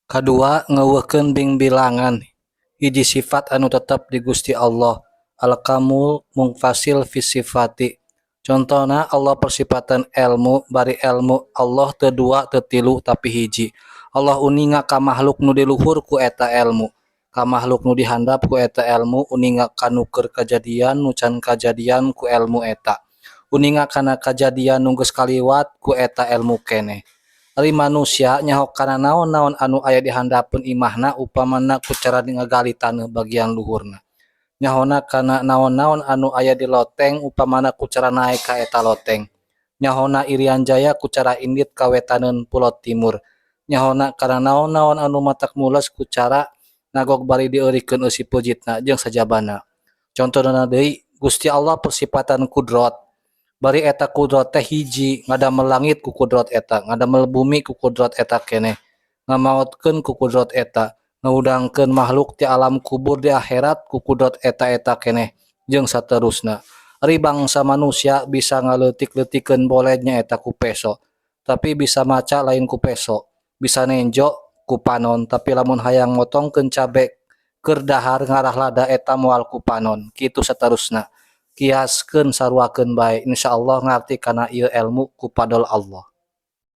Kadua, ngeuweuhkeun bingbilangan, hiji sifat anu tetep di Gusti Allah, al-kamul munfasil fi sifati. Contona Allah persifatan elmu, bari elmu Allah teu dua teu tilu tapi hiji. Allah uninga ka makhluk nu di luhur ku eta elmu, ka makhluk nu di handap ku eta elmu, uninga ka nu keur kajadian nu can kajadian ku elmu eta, uninga kana kajadian nu geus kaliwat ku eta elmu keneh. Ari manusia nyaho kana naon-naon anu aya di handapeun imahna upamana ku cara ngagali taneuh bagian luhurna, nyahona kana naon-naon anu aya di loteng upamana ku cara naek ka eta loteng, nyahona Irian Jaya ku cara indit ka wetaneun Pulo Timur, nyahona kana naon-naon anu matak mules ku cara nagog bari dieurikeun eusi peujitna, jeung sajabana. Contona deui, Gusti Allah persifatan kudrot, bari eta kudrot teh hiji, ngadamel langit ku kudrot eta, ngadamel bumi ku kudrot eta keneh, ngamaotkeun ku kudrot eta, ngahudangkeun makhluk ti alam kubur di akhirat ku kudrot eta-eta keneh, jeung saterusna. Ari bangsa manusia bisa ngaleutik-leutikeun boled nyaeta ku peso, tapi bisa maca lain ku peso, bisa nenjo ku panon, tapi lamun hayang motongkeun cabe keur dahar ngarah lada eta moal ku panon, kitu saterusna. Kiaskeun saruakeun bae, insyaallah ngarti kana ieu elmu ku fadol Allah.